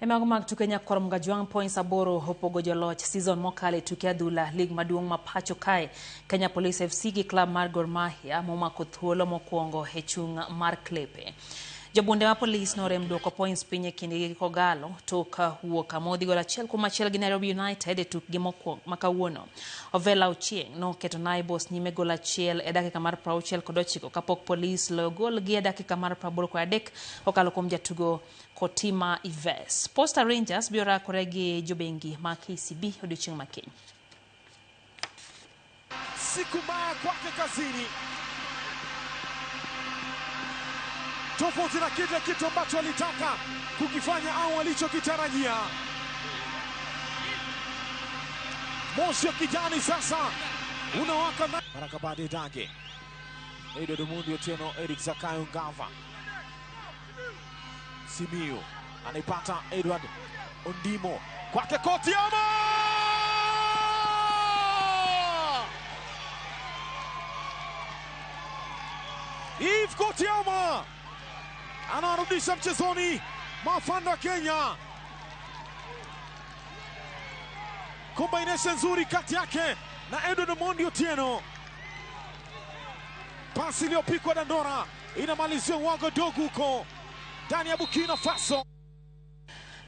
E mago mag tuke Nyakwar Mgajwang' points 8 opogo joloch season mokalo e tuke adhula lig maduong' ma pacho kae. Kenya Police FC gi klab mar Gor Mahia momako thuolo mokwongo e chung' mar klepe. Jobunde ma Police norem duoko points piny e kindgi gi Kogalo tok wuok amodhi gol 1-1 gi Nairobi United e tukgi mokwongo ma kawuono. Ovela Ochieng' noketo Naibos nyime gol 1 e dakika mar 69 kapok Police loyo gol gi e dakika mar 83 kokalo kuom jatugo Kotima Ives. Posta Rangers biro rakore gi jobengi ma KCB odiochieng' ma kiny. Siku mbaya kwake kazini, tofauti na kile kitu ambacho alitaka kukifanya au alichokitarajia. Moshi wa kijani sasa unawaka. Barakabade Dage, Edward Omondi Otieno, Eric Zakayo Ngava, Simiyu anaipata Edward Ondimo kwake Kotiama! Eve Kotiama anarudisha mchezoni mafanda Kenya. Combination nzuri kati yake na Edward Omondi Otieno. Pasi iliyopikwa dandora inamalizia Ouagadougou huko ndani ya Burkina Faso.